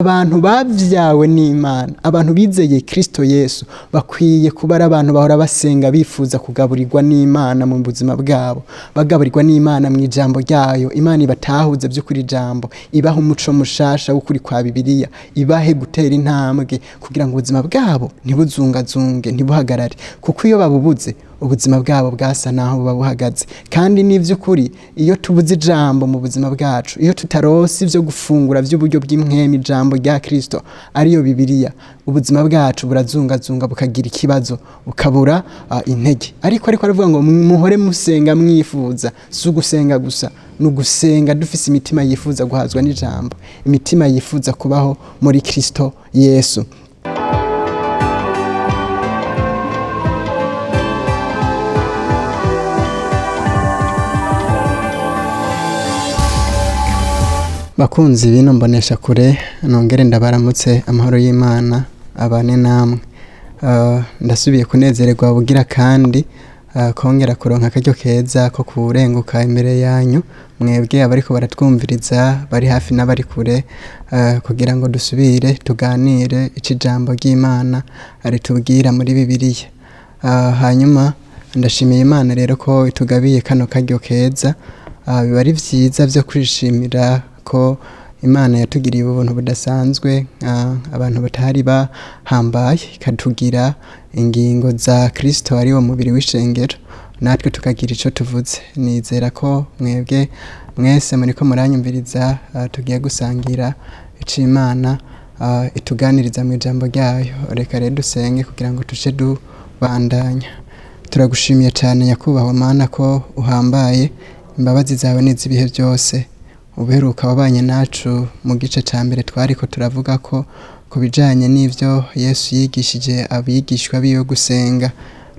Abantu bavyawe n'Imana, abantu bizeye Kristo Yesu, bakwiye kuba ari abantu bahora basenga bifuza kugaburirwa n'Imana mu buzima bwabo, bagaburirwa n'Imana mw'ijambo ryayo. Imana ibatahuze vy'ukuri ijambo, ibahe umuco mushasha w'ukuri kwa Bibiliya, ibahe gutera intambwe kugira ngo ubuzima bwabo ntibuzungazunge, ntibuhagarare, kuko iyo babubuze ubuzima bwabo bwasa naho buba buhagaze. Kandi ni vy'ukuri, iyo tubuze ijambo mu buzima bwacu, iyo tutarose ivyo gufungura vy'uburyo bw'impwemu, ijambo rya Kristo ariyo Bibiliya, ubuzima bwacu burazungazunga, bukagira ikibazo, bukabura intege. Ariko aravuga ngo muhore musenga mwifuza. Si ugusenga gusa, ni ugusenga dufise imitima yifuza guhazwa n'ijambo, imitima yifuza kubaho muri Kristo Yesu. Bakunzi bino mbonesha kure, nongere ndabaramutse, amahoro y'Imana abane namwe. Ndasubiye kunezererwa bugira kandi kongera kuronka akaryo keza ko kurenguka imbere yanyu mwebwe abariko baratwumviriza bari hafi n'abari kure, kugira ngo dusubire tuganire ico ijambo ry'Imana ritubwira muri Bibiliya. Hanyuma ndashimiye Imana rero ko itugabiye kano karyo keza. Biba ari vyiza vyo kwishimira ko Imana yatugiriye ubuntu budasanzwe, abantu batari bahambaye, ikatugira ingingo za Kristo ari wo mubiri w'ishengero, natwe tukagira ico tuvuze. Nizera ko mwebwe mwese muriko muranyumviriza, tugiye gusangira ico Imana ituganiriza mu ijambo ryayo. Reka rero dusenge kugira ngo tuce dubandanya. Turagushimiye cane Nyakubahwa Mana ko uhambaye, imbabazi zawe niz'ibihe byose. Ubuheruka wabanye nacu mu gice ca mbere twariko turavuga ko ku bijanye n'ivyo Yesu yigishije abigishwa biwe gusenga.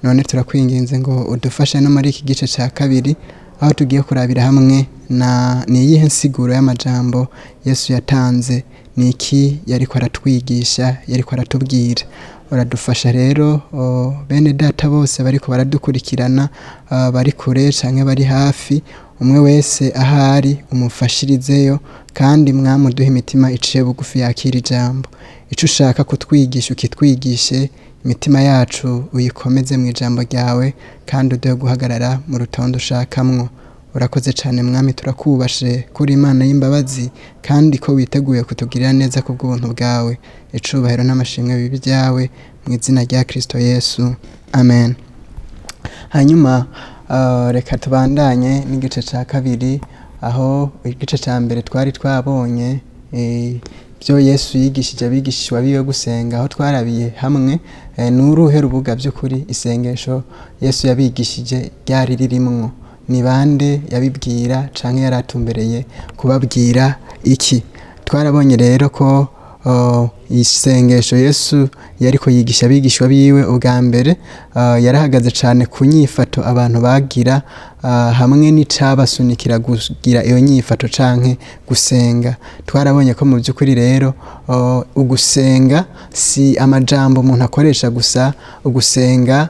None turakwinginze ngo udufashe no muri iki gice ca kabiri, aho tugiye kurabira hamwe na ni iyihe nsiguro y'amajambo Yesu yatanze, ni iki yariko aratwigisha, yariko aratubwira. Uradufasha rero bene data bose bariko baradukurikirana, bari kure canke bari hafi, umwe wese ahari umufashirizeyo, kandi Mwami uduhe imitima iciye bugufi yakira ijambo. Ico ushaka kutwigisha ukitwigishe, imitima yacu uyikomeze mu ijambo ryawe, kandi uduhe guhagarara mu rutonde ushakamwo. Urakoze cane Mwami, turakubashe kuri Imana y'imbabazi, kandi ko witeguye kutugirira neza kubw'ubuntu bwawe. Icubahiro n'amashimwe bibe ivyawe mu izina rya Kristo Yesu, amen. Hanyuma reka tubandanye n'igice ca kabiri, aho igice ca mbere twari twabonye ivyo Yesu yigishije abigishwa biwe gusenga, aho twarabiye hamwe n'uruhe rubuga vy'ukuri isengesho Yesu yabigishije ryari ririmwo, ni bande yabibwira canke yaratumbereye kubabwira iki. Twarabonye rero ko isengesho Yesu yariko yigisha abigishwa biwe ubwa mbere, yarahagaze cane ku nyifato abantu bagira, hamwe n'icabasunikira kugira iyo nyifato canke gusenga. Twarabonye ko mu vy'ukuri rero ugusenga si amajambo umuntu akoresha gusa, ugusenga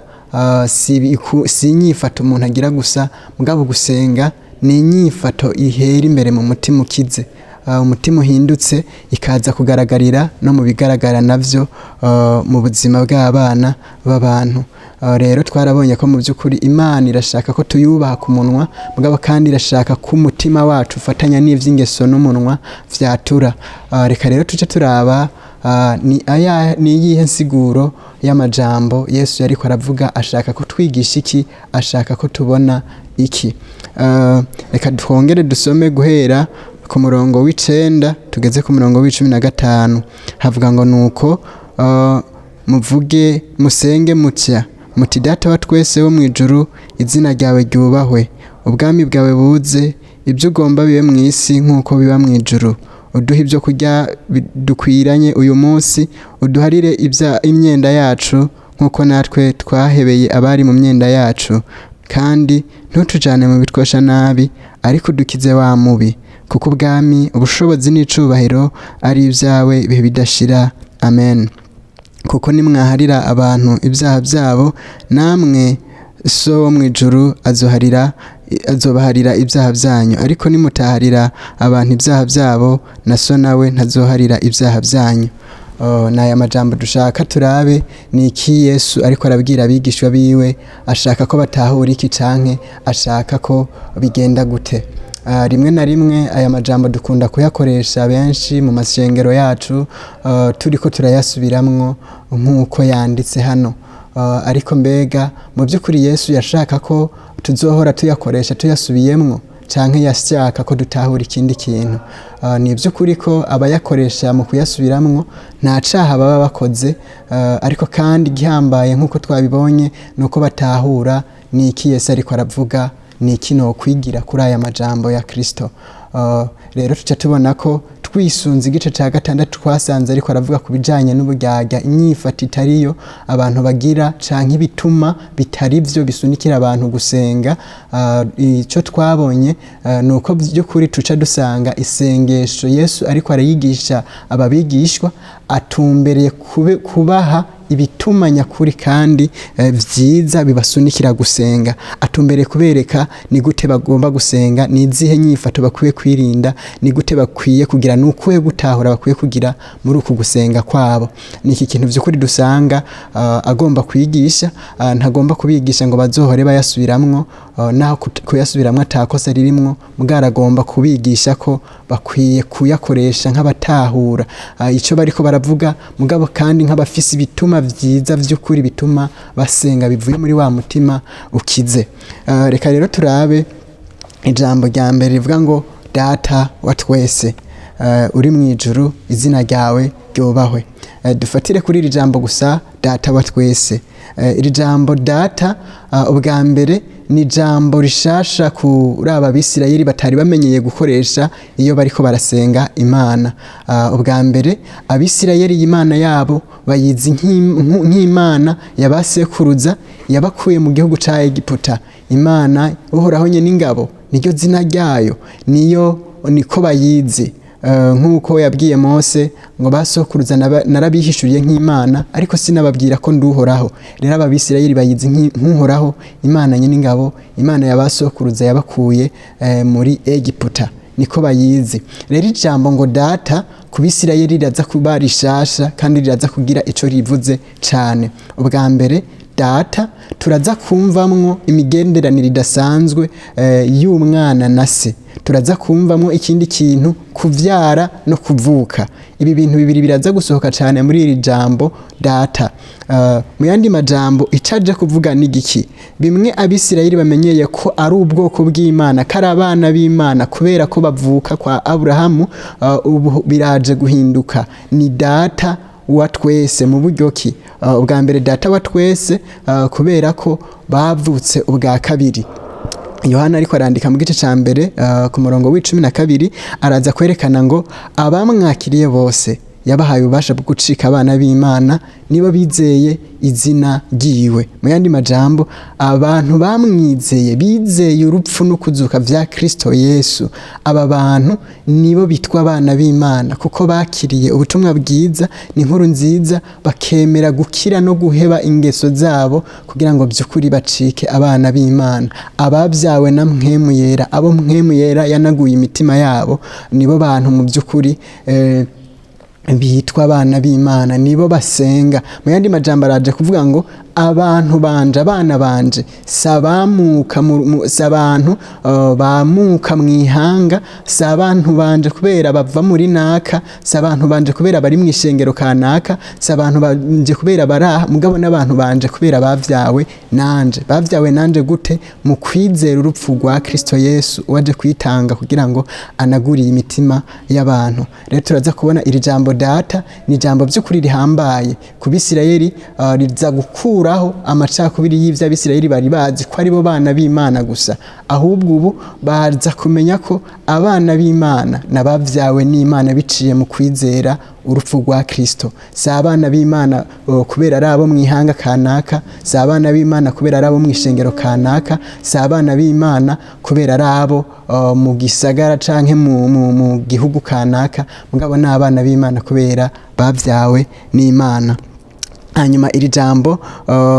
si inyifato umuntu agira gusa, mugabo gusenga ni inyifato ihera imbere mu mutima ukize, umutima uhindutse, ikaza kugaragarira no mu bigaragara navyo mu buzima bw'abana b'abantu. Rero twarabonye ko mu by'ukuri Imana irashaka ko tuyubaha ku munwa, mugabo kandi irashaka ko umutima wacu ufatanya n'ivy'ingeso n'umunwa vyatura. Reka rero tuce turaba ni aya ni iyihe nsiguro y'amajambo Yesu yariko aravuga, ashaka ko twigisha iki, ashaka ko tubona iki. Reka twongere dusome guhera ku murongo w'icenda tugeze ku murongo w'icumi na gatanu. Havuga ngo nuko muvuge musenge mutya muti: Data wa twese wo mw'ijuru, izina ryawe ryubahwe, ubwami bwawe buze, ibyo ugomba bibe mu isi nk'uko biba mw'ijuru. Uduhe ibyo kurya dukwiranye uyu munsi, uduharire imyenda yacu nk'uko natwe twahebeye abari mu myenda yacu, kandi ntutujane mu bitwosha nabi, ariko udukize wa mubi, kuko ubwami, ubushobozi n'icubahiro ari ibyawe ibihe bidashira. Amen. Kuko nimwaharira abantu ibyaha byabo, namwe So wo mw'ijuru azoharira azobaharira ibyaha byanyu, ariko nimutaharira abantu ibyaha byabo, na so nawe ntazoharira ibyaha byanyu. Oh, ni aya majambo dushaka turabe. Ni iki Yesu ariko arabwira abigishwa biwe? Ashaka ko batahura iki, canke ashaka ko bigenda gute? Rimwe na rimwe aya majambo dukunda kuyakoresha benshi mu masengero yacu, turiko turayasubiramwo nk'uko yanditse hano. Ariko mbega mu by'ukuri Yesu yashaka ko tuzohora tuyakoresha tuyasubiyemwo, canke yashaka ko dutahura ikindi kintu? Ni iby'ukuri ko abayakoresha mu kuyasubiramwo nta caha baba bakoze, ariko kandi igihambaye, nk'uko twabibonye, ni uko batahura ni iki Yesu ariko aravuga, ni iki nokwigira kuri aya majambo ya Kristo. Rero tuca tubona ko twisunze igice cya gatandatu twasanze ariko aravuga ku bijanye n'uburyarya, inyifato itariyo abantu bagira canke ibituma bitari byo bisunikira abantu gusenga. Icyo twabonye ni uko by'ukuri tuca dusanga isengesho Yesu ariko arayigisha aba bigishwa atumbereye kubaha ibituma nyakuri kandi vyiza bibasunikira gusenga, atumbereye kubereka ni gute bagomba gusenga, ni izihe nyifato bakwiye kwirinda, ni gute bakwiye kugira, ni ukuhe gutahura bakwiye kugira muri uku gusenga kwabo. Ni iki kintu vy'ukuri dusanga agomba kwigisha. Ntagomba kubigisha ngo bazohore bayasubiramwo, naho kuyasubiramwo atakosa ririmwo, mugabo aragomba kubigisha ko bakwiye kuyakoresha nk'abatahura ico bariko baravuga, mugabo kandi nk'abafise ibituma vyiza vy'ukuri bituma basenga bivuye muri wa mutima ukize. Reka rero turabe ijambo rya mbere rivuga ngo: "Data wa twese uri mu ijuru, izina ryawe ryubahwe." Dufatire kuri iri jambo gusa, "Data wa twese". Iri jambo "data", ubwa mbere ni ijambo rishasha kuri aba Bisirayeli batari bamenyeye gukoresha iyo bariko barasenga Imana. Ubwa mbere Abisirayeli Imana yabo bayizi nk'Imana yabasekuruza yabakuye mu gihugu ca Egiputa. Imana Uhoraho nyene ingabo niryo zina ryayo, niyo niko bayizi. Nk'uko yabwiye Mose ngo: "Basokuruza narabihishuriye nk'Imana, ariko sinababwira ko nduhoraho." Rero aba Bisirayeli bayizi nk'Uhoraho Imana nyene ingabo, Imana yabasokuruza yabakuye muri Egiputa, niko bayizi. Rero ijambo ngo "data" ku Bisirayeli riraza kuba rishasha kandi riraza kugira ico rivuze cane. Ubwa mbere "data" turaza kumvamwo imigenderanire idasanzwe y'umwana na se. Turaza kumvamwo ikindi kintu, kuvyara no kuvuka. Ibi bintu bibiri biraza gusohoka cyane muri iri jambo "data". Mu yandi majambo, icaje kuvuga ni giki? Bimwe Abisirayeli bamenyeye ko ari ubwoko bw'Imana, ko ari abana b'Imana kubera ko bavuka kwa Aburahamu, ubu biraje guhinduka. Ni data wa twese mu buryo ki? Ubwa mbere data wa twese kubera ko bavutse ubwa kabiri. Yohana ariko arandika mu gice ca mbere, ku murongo w'12, araza kwerekana ngo abamwakiriye bose yabahaye ububasha bwo gucika abana b'Imana, nibo bizeye izina ryiwe. Mu yandi majambo, abantu bamwizeye, bizeye urupfu no kuzuka vya Kristo Yesu, aba bantu nibo bitwa abana b'Imana, kuko bakiriye ubutumwa bwiza, ni inkuru nziza, bakemera gukira no guheba ingeso zabo kugira ngo by'ukuri bacike abana b'Imana. Ababyawe na Mpwemu Yera, abo Mpwemu Yera yanaguye imitima yabo, nibo bantu mu by'ukuri bitwa abana b'Imana, nibo basenga. Mu yandi majambo, araje kuvuga ngo abantu banje, abana banje, si abamuka si abantu bamuka mu ihanga, si abantu banje kubera bava muri naka, si abantu banje kubera bari mu ishengero kanaka, si abantu banje kubera baraha, mugabo n'abantu banje kubera bavyawe nanje. Bavyawe nanje gute? Mu kwizera urupfu rwa Kristo Yesu waje kwitanga kugira ngo anaguriye imitima y'abantu. Rero turaza kubona iri jambo "data" ni ijambo by'ukuri rihambaye ku Bisirayeli, riza gukuraho amacakubiri y'ivyo Abisirayeli bari bazi ko ari bo bana b'Imana gusa. Ahubwo ubu baza kumenya ko abana b'Imana n'abavyawe n'Imana biciye mu kwizera urupfu rwa Kristo. Si abana b'Imana kubera ari abo mu ihanga kanaka, si abana b'Imana kubera ari abo mu ishengero kanaka, si abana b'Imana kubera ari abo mu gisagara canke mu gihugu kanaka, mugabo ni abana b'Imana kubera bavyawe n'Imana. Hanyuma iri jambo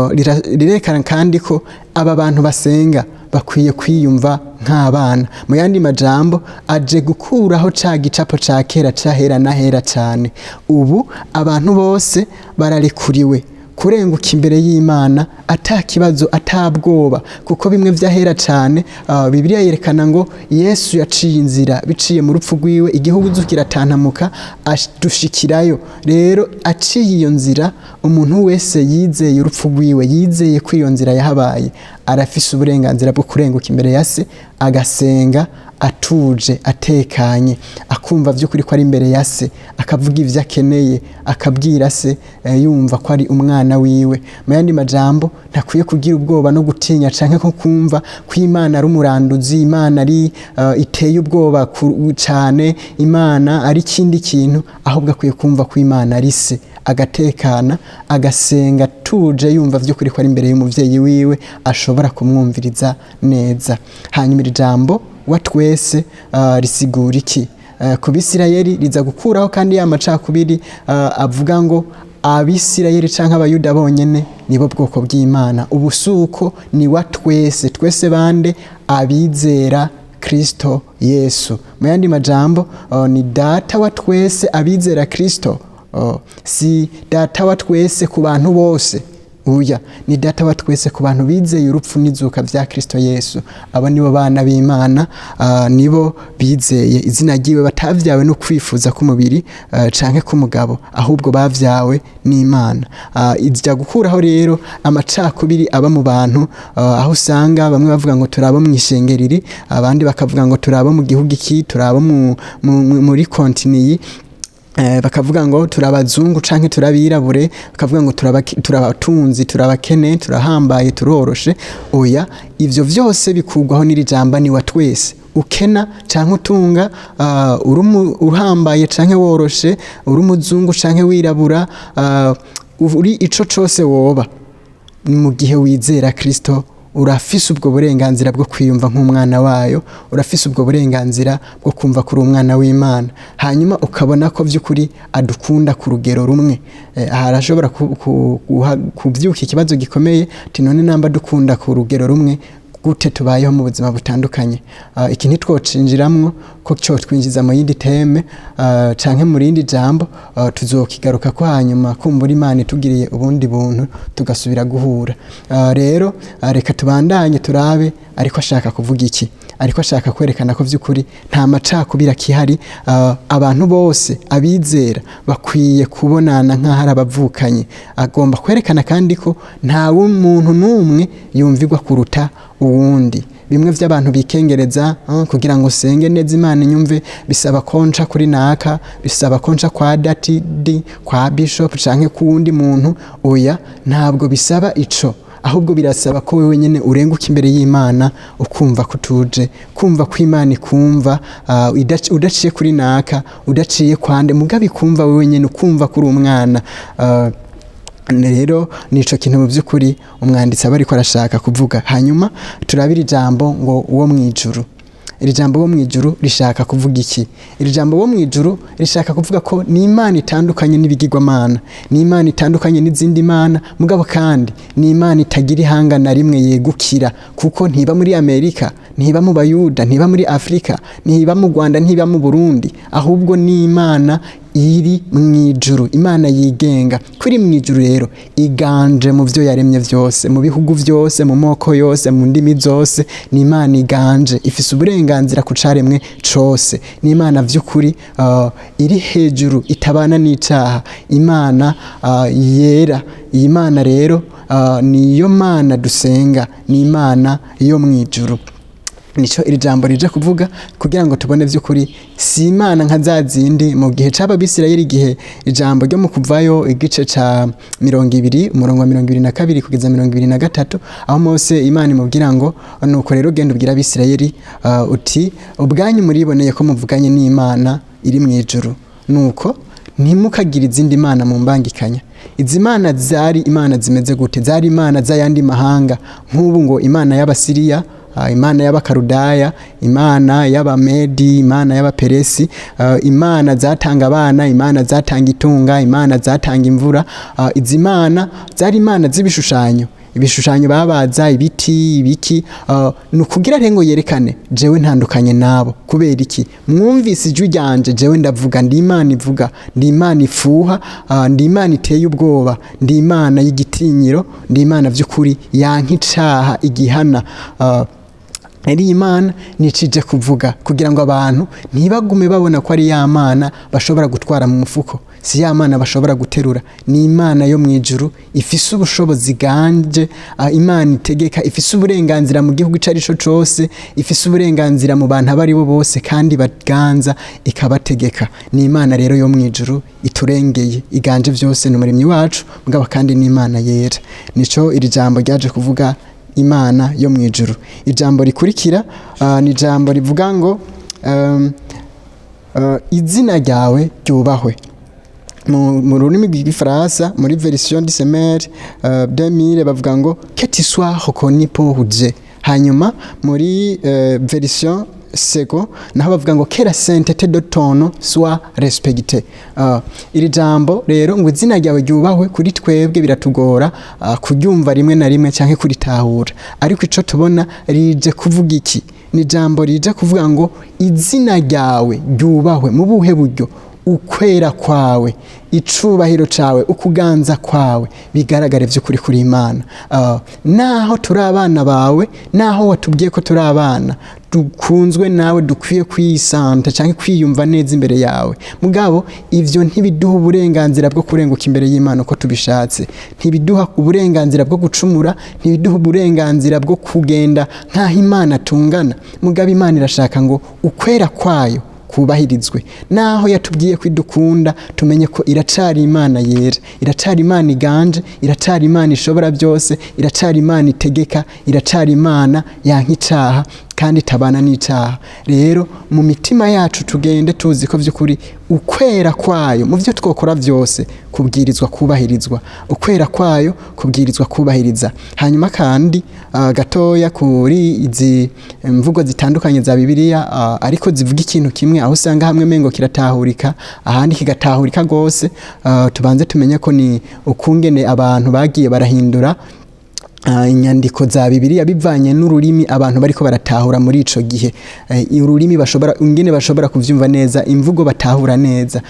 rirerekana kandi ko aba bantu basenga bakwiye kwiyumva nk'abana. Mu yandi majambo, aje gukuraho ca gicapo ca kera cahera n'ahera cane. Ubu abantu bose bararekuriwe kurenguka imbere y'Imana ata kibazo, ata bwoba, kuko bimwe vyahera cane. Bibiliya yerekana ngo Yesu yaciye inzira biciye mu rupfu rwiwe, igihugu kiratantamuka dushikirayo. Rero aciye iyo nzira, umuntu wese yizeye urupfu rwiwe, yizeye ko iyo nzira yahabaye, arafise uburenganzira bwo kurenguka imbere ya se, agasenga atuje, atekanye, akumva vy'ukuri ko ari imbere ya se, akavuga ivyo akeneye, akabwira se yumva ko ari umwana wiwe. Mu yandi majambo, ntakwiye kugira ubwoba no gutinya canke ko kumva ko Imana ari umuranduzi, Imana ari iteye ubwoba cane, Imana ari ikindi kintu, ahubwo akwiye kumva ko Imana ari se, agatekana, agasenga atuje, yumva vy'ukuri ko ari imbere y'umuvyeyi wiwe, ashobora kumwumviriza neza. Hanyuma iri jambo "wa twese" risigura iki? Ku Bisirayeli riza gukuraho kandi ya macakubiri avuga ngo Abisirayeli canke Abayuda bonyene nibo bwoko bw'Imana. Ubu suko, ni wa twese. Twese bande? Abizera Kristo Yesu. Mu yandi majambo, ni data wa twese abizera Kristo. Si data wa twese ku bantu bose, uya ni data wa twese ku bantu bizeye urupfu n'izuka vya Kristo Yesu. Abo nibo bana b'Imana, nibo bizeye izina ryiwe, batavyawe no kwifuza k'umubiri canke k'umugabo, ahubwo bavyawe n'Imana. Ijya gukuraho rero amacakubiri aba mu bantu, aho usanga bamwe bavuga ngo turabo mu ishengero iri, abandi bakavuga ngo turabo mu gihugu iki, turabo muri kontiniyi, bakavuga ngo turabazungu canke turabirabure, bakavuga ngo turabatunzi, turabakene, turahambaye, turoroshe. Oya, ivyo vyose bikurwaho n'iri jambo "ni wa twese". Ukena canke utunga, uhambaye canke woroshe, uri umuzungu canke wirabura, uri ico cose woba, mu gihe wizera Kristo, urafise ubwo burenganzira bwo kwiyumva nk'umwana wayo, urafise ubwo burenganzira bwo kumva kuri umwana w'Imana, hanyuma ukabona ko by'ukuri adukunda ku rugero rumwe. Aha arashobora kuvyuka ikibazo gikomeye, ati none namba dukunda ku rugero rumwe, gute tubayeho mu buzima butandukanye? Iki ntitwocinjiramwo ko cyo twinjiza mu yindi thème canke mu rindi jambo. Tuzokigaruka ko hanyuma, kumbura Imana itugiriye ubundi buntu tugasubira guhura. Rero reka tubandanye turabe ariko ashaka kuvuga iki. Ariko ashaka kwerekana ko vy'ukuri nta macakubiri akihari. Abantu bose abizera bakwiye kubonana nk'aho ari abavukanye. Agomba kwerekana kandi ko nta muntu n'umwe yumvirwa kuruta uwundi. Bimwe by'abantu bikengereza, kugira ngo senge neza Imana inyumve bisaba konca kuri naka, bisaba konca kwa dati di kwa bishop canke kuwundi muntu. Oya, ntabwo bisaba ico, ahubwo birasaba ko wewe nyene urenguka imbere y'Imana, ukumva kutuje, kumva ko Imana ikumva, udaciye kuri naka, udaciye kwande, mugabe ikumva wewe nyene, ukumva kuri umwana. Rero nico kintu mu by'ukuri umwanditsi aba ariko arashaka kuvuga. Hanyuma turabira ijambo ngo "uwo mu ijuru". Iri jambo "wo mu ijuru" rishaka kuvuga iki? Iri jambo "wo mu ijuru" rishaka kuvuga ko ni Imana itandukanye n'ibigirwamana, ni Imana itandukanye n'izindi mana, mugabo kandi ni Imana itagira ihanga na rimwe yegukira, kuko ntiba muri Amerika, ntiba mu Bayuda, ntiba muri Afurika, ntiba mu Rwanda, ntiba mu Burundi, ahubwo ni Imana iri mu ijuru, Imana yigenga. Kuri mu ijuru rero iganje mu byo yaremye byose, mu bihugu byose, mu moko yose, mu ndimi zose. Ni Imana iganje, ifise uburenganzira ku caremwe cose. Ni Imana vy'ukuri iri hejuru, itabana n'icaha, Imana yera. Iyi Mana rero niyo Mana dusenga, ni Imana yo mu ijuru. Nico iri jambo rije kuvuga, kugira ngo tubone vy'ukuri si Imana nka za zindi mu gihe c'aba Bisirayeli. Igihe ijambo ryo mu Kuvayo igice ca 20, umurongo wa 22 kugeza 23, aho Mose Imana imubwira ngo: "Nuko rero genda ubwira Abisirayeli uti ubwanyu muriboneye ko muvuganye n'Imana iri mu ijuru, nuko ntimukagire izindi mana mu mbangikanya." Izi mana zari imana zimeze gute? Zari imana z'ayandi mahanga, nk'ubu ngo imana y'Abasiriya, imana y'Abakarudaya, imana y'Abamedi, imana y'Abaperesi, imana zatanga abana, imana zatanga itunga, imana zatanga imvura. Izi mana zari imana z'ibishushanyo. Ibishushanyo babaza, ibiti, ibiki, ni ukugira rero ngo yerekane: jewe ntandukanye nabo. Kubera iki? Mwumvise ijwi ryanje, jewe ndavuga, ndi Imana ivuga, ndi Imana ifuha, ndi Imana iteye ubwoba, ndi Imana y'igitinyiro, ndi Imana by'ukuri yanka icaha, igihana. Ari Imana nicije kuvuga kugira ngo abantu ntibagume babona ko ari ya Mana bashobora gutwara mu mufuko, si ya Mana bashobora guterura. Ni Imana yo mu ijuru ifise ubushobozi ganje, Imana itegeka, ifise uburenganzira mu gihugu ico ari cyo cose, ifise uburenganzira mu bantu abo ari bo bose, kandi baganza ikabategeka. Ni Imana rero yo mu ijuru iturengeye, iganje byose, ni Umuremyi wacu, mugabo kandi ni Imana yera. Nico iri jambo ryaje kuvuga, Imana yo mu ijuru. Ijambo rikurikira ni ijambo rivuga ngo izina ryawe ryubahwe. Mu rurimi rw'Igifaransa, muri version du Semeur 2000, bavuga ngo "Que tu sois reconnu pour Dieu". Hanyuma muri version Segond naho bavuga ngo "Que la sainteté de ton nom soit respectée". Iri jambo rero ngo izina ryawe ryubahwe, kuri twebwe biratugora kuryumva rimwe na rimwe canke kuritahura. Ariko ico tubona, rije kuvuga iki? Ni ijambo rije kuvuga ngo izina ryawe ryubahwe mu buhe buryo? Ukwera kwawe, icubahiro cawe, ukuganza kwawe bigaragare by'ukuri kuri Imana. Naho turi abana bawe, naho watubwiye ko turi abana dukunzwe nawe, dukwiye kwisanta cyangwa kwiyumva neza imbere yawe, mugabo ivyo ntibiduha uburenganzira bwo kurenguka imbere y'Imana uko tubishatse, ntibiduha uburenganzira bwo gucumura, ntibiduha uburenganzira bwo kugenda nk'aho Imana tungana. Mugabo Imana irashaka ngo ukwera kwayo kubahirizwe. Naho yatubwiye ko idukunda, tumenye ko iracari Imana yera, iracari Imana iganje, iracari Imana ishobora byose, iracari Imana itegeka, iracari Imana yanka icaha kandi itabana n'icaha. Rero mu mitima yacu tugende tuzi ko by'ukuri ukwera kwayo mu byo twokora byose kubwirizwa kubahirizwa, ukwera kwayo kubwirizwa kubahiriza. Hanyuma kandi gatoya kuri izi mvugo zitandukanye za Bibiliya, ariko zivuga ikintu kimwe, aho usanga hamwe mengo kiratahurika, ahandi kigatahurika gose, tubanze tumenye ko ni ukungene abantu bagiye barahindura inyandiko za Bibiliya bivanye n'ururimi abantu bariko baratahura muri ico gihe, ururimi bashobora, ingene bashobora kuvyumva neza, imvugo batahura neza.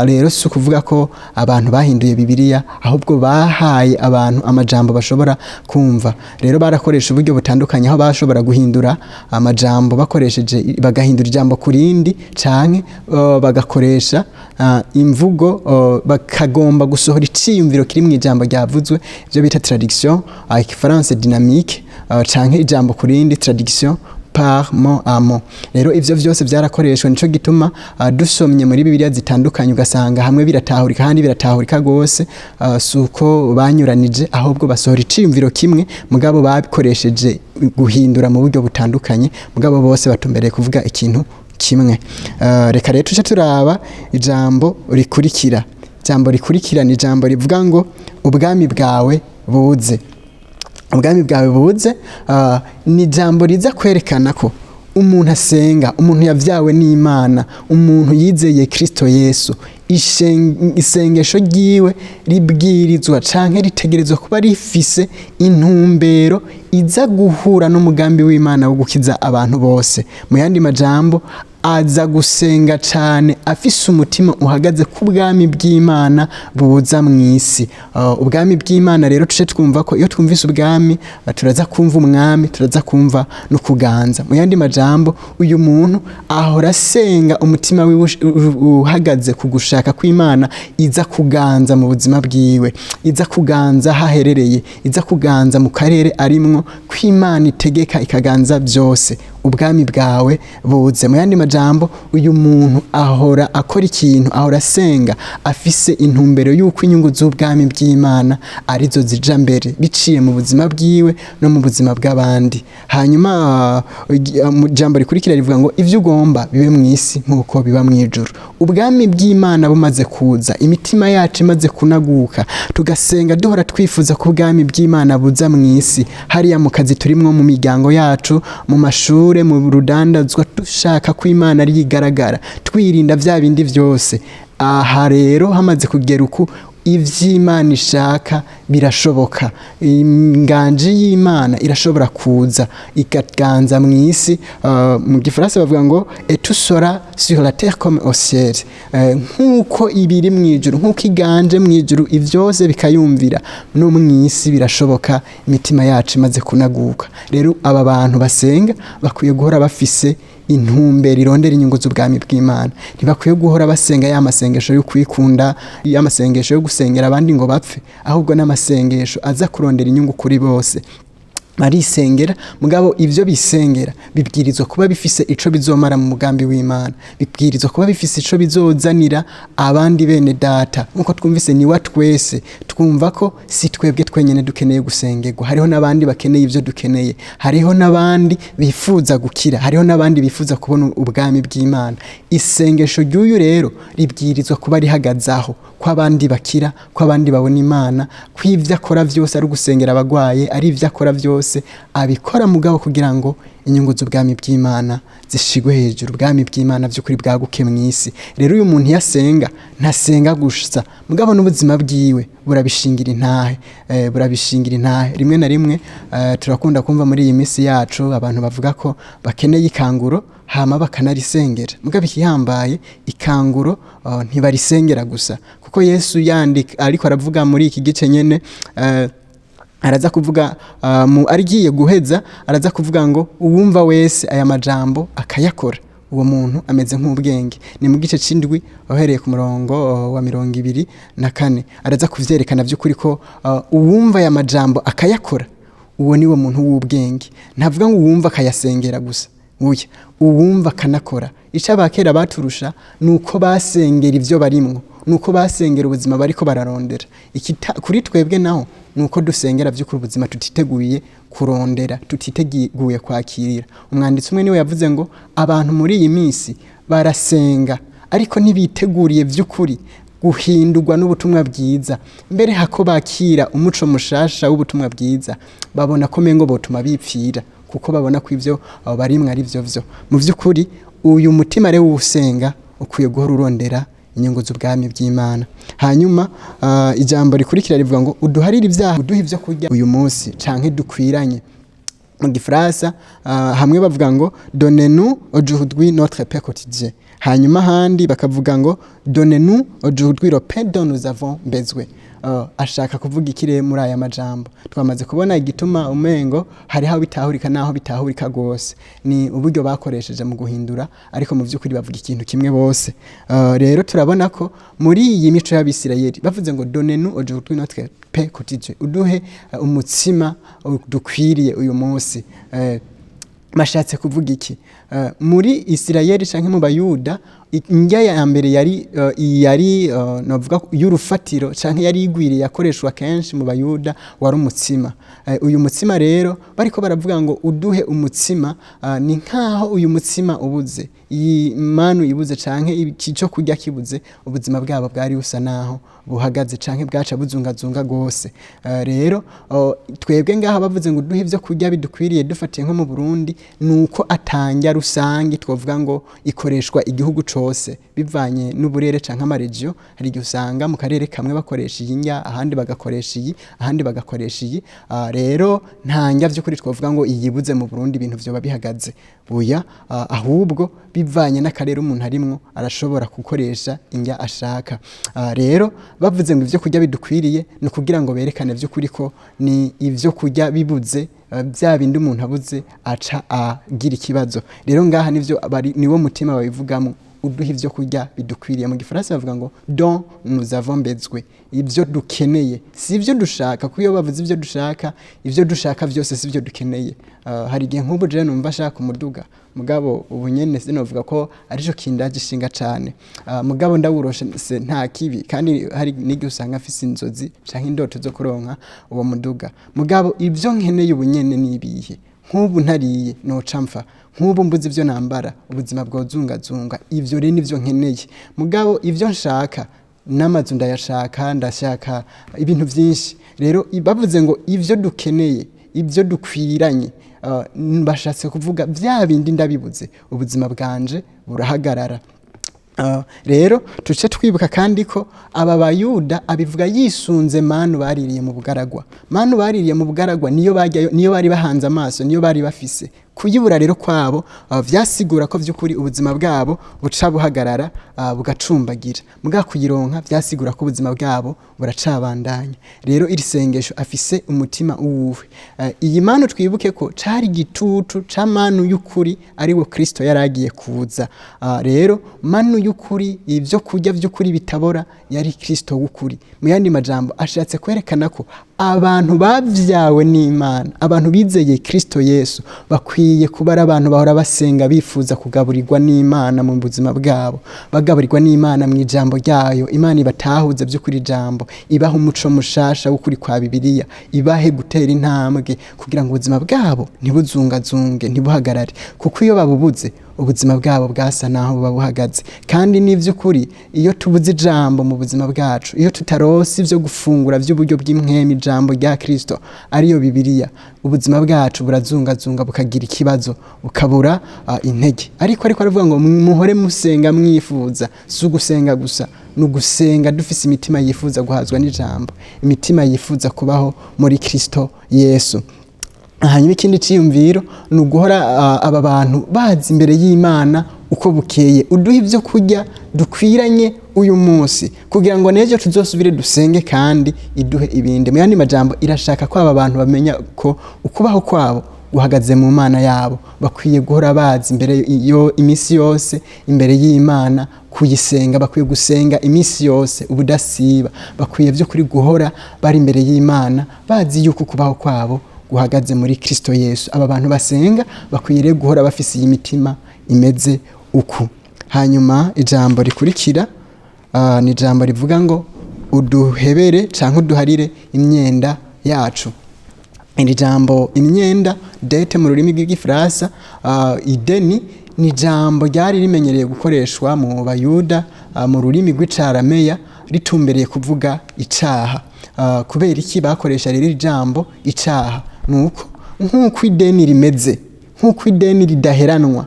Rero si ukuvuga ko abantu bahinduye Bibiliya, ahubwo bahaye abantu amajambo bashobora kumva. Rero barakoresha uburyo butandukanye, aho bashobora guhindura amajambo bakoresheje, bagahindura ijambo ku rindi, canke bagakoresha imvugo, bakagomba gusohora iciyumviro kiri mu ijambo ryavuzwe, ivyo bita traduction igifaransa dynamique, canke ijambo ku rindi, traduction par mot à mot. Rero ivyo vyose vyarakoreshwa. Nico gituma dusomye muri Bibiliya zitandukanye ugasanga hamwe biratahurika, ahandi biratahurika gose. Si uko banyuranije, ahubwo basohora iciyumviro kimwe, mugabo babikoresheje guhindura mu buryo butandukanye, mugabo bose batumbereye kuvuga ikintu kimwe. Reka rero tuce turaba ijambo rikurikira. Ijambo rikurikira ni ijambo rivuga ngo ubwami bwawe buze. Ubwami bwawe buze, ni ijambo riza kwerekana ko umuntu asenga, umuntu yavyawe n'Imana, umuntu yizeye Kristo Yesu, isengesho ryiwe ribwirizwa canke ritegerezwa kuba rifise intumbero iza guhura n'umugambi w'Imana wo gukiza abantu bose. Mu yandi majambo, aza gusenga cane afise umutima uhagaze ku bwami bw'Imana buza mw'isi. Ubwami bw'Imana rero, tuce twumva ko iyo twumvise ubwami, turaza kumva umwami, turaza kumva no kuganza. Mu yandi majambo, uyu muntu ahora asenga umutima wiwe uhagaze ku gushaka kw'Imana iza kuganza mu buzima bwiwe, iza kuganza haherereye, iza kuganza mu karere arimwo, kw'Imana itegeka ikaganza byose. Ubwami bwawe buze. Mu yandi majambo, uyu muntu ahora akora ikintu, ahora asenga afise intumbero y'uko inyungu z'ubwami bw'Imana arizo zija mbere, biciye mu buzima bwiwe no mu buzima bw'abandi. Hanyuma mu jambo rikurikira rivuga ngo ivyo ugomba bibe mu isi nk'uko biba mu ijuru. Ubwami bw'Imana bumaze kuza, imitima yacu imaze kunaguka, tugasenga duhora twifuza ko ubwami bw'Imana buza mu isi, hariya mu kazi turimwo, mu miryango yacu, mu mashure, mu rudandazwa, dushaka ko Imana ari igaragara, twirinda vya bindi vyose. Aha rero hamaze kugera uku, ivy'Imana ishaka birashoboka. Inganji y'Imana irashobora kuza ikaganza mu isi. Mu gifaransa bavuga ngo "Et tout sera sur la terre comme au ciel." Nk'uko ibiri mu ijuru, nk'uko iganje mu ijuru ivyose bikayumvira, no mu isi birashoboka imitima yacu imaze kunaguka. Rero aba bantu basenga bakwiye guhora bafise intumbero irondera inyungu z'ubwami bw'Imana. Ntibakwiye guhora basenga ya masengesho yo kwikunda, ya masengesho yo gusengera abandi ngo bapfe, ahubwo n'amasengesho aza kurondera inyungu kuri bose. Barisengera, mugabo ivyo bisengera bibwirizwa kuba bifise ico bizomara mu mugambi w'Imana, bibwirizwa kuba bifise ico bizozanira abandi bene data. Nkuko twumvise ni wa twese, twumva ko si twebwe twenyene dukeneye gusengerwa, hariho n'abandi bakeneye ivyo dukeneye, hariho n'abandi bifuza gukira, hariho n'abandi bifuza kubona ubwami bw'Imana. Isengesho ry'uyu rero ribwirizwa kuba rihagaze aho ko abandi bakira, ko abandi babona Imana, ko ivyo akora vyose ari ugusengera abagwaye, ari ivyo akora vyose abikora mugabo kugira ngo inyungu z'ubwami bw'Imana zishigwe hejuru, ubwami bw'Imana vy'ukuri bwaguke mw'isi. Rero uyu muntu iyo asenga, ntasenga gusa, mugabo n'ubuzima bwiwe burabishingira intahe, burabishingira intahe. Rimwe na rimwe turakunda kumva muri iyi misi yacu abantu bavuga ko bakeneye ikanguro, hama bakanarisengera. Mugabo ikihambaye, ikanguro ntibarisengera gusa, kuko Yesu yandika ariko aravuga muri iki gice nyene, araza kuvuga mu arigiye guheza, araza kuvuga ngo uwumva wese aya majambo akayakora, uwo muntu ameze nk'ubwenge. Ni mu gice c'indwi uhereye ku murongo wa 24. Araza kuvyerekana vy'ukuri ko uwumva aya majambo akayakora, uwo niwo muntu w'ubwenge. Ntavuga ngo uwumva akayasengera gusa, uya uwumva akanakora. Ico abakera baturusha nuko basengera ivyo barimwo, nuko basengera ubuzima bariko bararondera. Kuri twebwe naho nuko dusengera vy'ukuri ubuzima tutiteguye kurondera, tutiteguye kwakira. Umwanditsi umwe niwe yavuze ngo abantu muri iyi minsi barasenga, ariko ntibiteguriye vy'ukuri guhindurwa n'ubutumwa bwiza. Mbere hako bakira umuco mushasha w'ubutumwa bwiza, babona ko mengo botuma bipfira, kuko babona ko ivyo abo barimwe ari vyo vyo. Mu vy'ukuri uyu mutima rero w'usenga ukwiye guhora urondera inyungu z'ubwami bw'Imana. Hanyuma ijambo rikurikira rivuga ngo uduharire ibyaha, uduhe ivyo kurya uyu munsi canke dukwiranye. Mu gifaransa hamwe bavuga ngo "Donne-nous aujourd'hui notre pain quotidien", hanyuma ahandi bakavuga ngo "Donne-nous aujourd'hui le pain dont nous avons besoin." Ashaka kuvuga ikire muri aya majambo? Twamaze kubona igituma umengo hariho bitahurika naho bitahurika gose, ni uburyo bakoresheje mu guhindura, ariko mu by'ukuri bavuga ikintu kimwe bose. Rero turabona ko muri iyi mico y'Abisirayeli bavuze ngo "Donne-nous aujourd'hui notre pain quotidien", uduhe umutsima dukwiriye uyu munsi, bashatse kuvuga iki? Muri Isirayeli canke mu Bayuda, indya ya mbere yari novuga y'urufatiro canke yari igwiriye, yakoreshwa kenshi mu Bayuda, wari umutsima. Uyu mutsima rero bariko baravuga ngo uduhe umutsima, ni nkaho uyu mutsima ubuze, iyi manu ibuze canke iki cyo kurya kibuze, ubuzima bwabo bwari busa naho buhagaze canke bwaca buzungazunga gose. Rero twebwe ngaha bavuze ngo uduhe ivyo kurya bidukwiriye, dufatiye nko mu Burundi, nuko atanja rusange twovuga ngo ikoreshwa igihugu cose, bivanye n'uburere canke ama régions. Hari igihe usanga mu karere kamwe bakoresha iyi ndya, ahandi bagakoresha iyi, ahandi bagakoresha iyi. Rero nta ndya vy'ukuri twovuga ngo iyibuze mu Burundi ibintu vyoba bihagaze, oya. Ahubwo bivanye n'akarere umuntu arimwo, arashobora gukoresha indya ashaka. Rero bavuze ngo ivyo kurya bidukwiriye, ni ukugira ngo berekane vy'ukuri ko ni ivyo kurya bibuze, bya bindi umuntu abuze aca agira ikibazo. Rero ngaha nivyo bari, niwo mutima babivugamo, uduha ivyo kurya bidukwiriye. Mu gifaransa bavuga ngo "dont nous avons besoin", ibyo dukeneye, si ibyo dushaka, kuko iyo bavuze ibyo dushaka, ibyo dushaka byose si ibyo dukeneye. Hari igihe nk'ubu jewe numva ashaka umuduga, mugabo ubu nyene sinovuga ko arico kindaje ishinga cane. Mugabo ndawuroshe se nta kibi, kandi hari n'igihe usanga afise inzozi canke indoto zo kuronka uwo muduga. Mugabo ibyo nkeneye ubu nyene ni ibihe? Nk'ubu ntariye noca mpfa, nk'ubu mbuze ibyo nambara ubuzima bwozungazunga. Ivyo rero nivyo nkeneye. Mugabo ivyo nshaka, n'amazu ndayashaka, ndashaka ibintu byinshi. Rero bavuze ngo ivyo dukeneye, ibyo dukwiranye, bashatse kuvuga bya bindi ndabibuze ubuzima bwanje burahagarara. Rero tuce twibuka kandi ko aba Bayuda abivuga yisunze manu baririye mu bugaragwa. Manu baririye mu bugaragwa niyo bajyayo, niyo bari bahanze amaso, niyo bari bafise. Kuyibura rero kwabo vyasigura ko vy'ukuri ubuzima bwabo buca buhagarara, bugacumbagira. Muga kuyironka vyasigura ko ubuzima bwabo buracabandanya. Rero iri sengesho afise umutima uwuhe? Iyi manu twibuke ko cari igitutu ca manu y'ukuri, ariwo Kristo yaragiye kuza. Rero manu y'ukuri, ibyo kurya by'ukuri bitabora, yari Kristo w'ukuri. Mu yandi majambo ashatse kwerekana ko abantu bavyawe n'Imana, abantu bizeye Kristo Yesu, bakwiye kuba ari abantu bahora basenga bifuza kugaburirwa n'Imana mu buzima bwabo, bagaburirwa n'Imana mu ijambo ryayo. Imana ibatahuze by'ukuri ijambo, ibahe umuco mushasha w'ukuri kwa Bibiliya, ibahe gutera intambwe kugira ngo ubuzima bwabo ntibuzungazunge, ntibuhagarare, kuko iyo babubuze ubuzima bwabo bwasa naho buba buhagaze. Kandi n'ivy'ukuri, iyo tubuze ijambo mu buzima bwacu, iyo tutarose ivyo gufungura vy'uburyo bw'impwemu, ijambo rya Kristo ariyo Bibiliya, ubuzima bwacu burazungazunga, bukagira ikibazo, bukabura intege. Ariko aravuga ngo muhore musenga mwifuza. Si ugusenga gusa, ni ugusenga dufise imitima yifuza guhazwa n'ijambo, imitima yifuza kubaho muri Kristo Yesu. Hanyuma ikindi ciyumviro ni uguhora aba bantu bazi imbere y'Imana uko bukeye: uduha ibyo kurya dukwiranye uyu munsi, kugira ngo n'ejo tuzosubire dusenge kandi iduhe ibindi. Mu yandi majambo, irashaka ko aba bantu bamenya ko ukubaho kwabo guhagaze mu Mana yabo. Bakwiye guhora bazi imbere yo iminsi yose imbere y'Imana kuyisenga, bakwiye gusenga iminsi yose ubudasiba, bakwiye by'ukuri guhora bari imbere y'Imana bazi yuko ukubaho kwabo guhagaze muri Kristo Yesu. Aba bantu basenga bakwiye rero guhora bafise iyi mitima imeze uku. Hanyuma ijambo rikurikira ni ijambo rivuga ngo uduhebere canke uduharire imyenda yacu. Iri jambo imyenda, dette mu rurimi rw'Igifaransa, ideni, ni ijambo ryari rimenyereye gukoreshwa mu Bayuda mu rurimi rw'Icarameya ritumbereye kuvuga icaha. Kubera iki bakoresha rero iri jambo icaha? Nuko nk'uko ideni rimeze, nk'uko ideni ridaheranwa,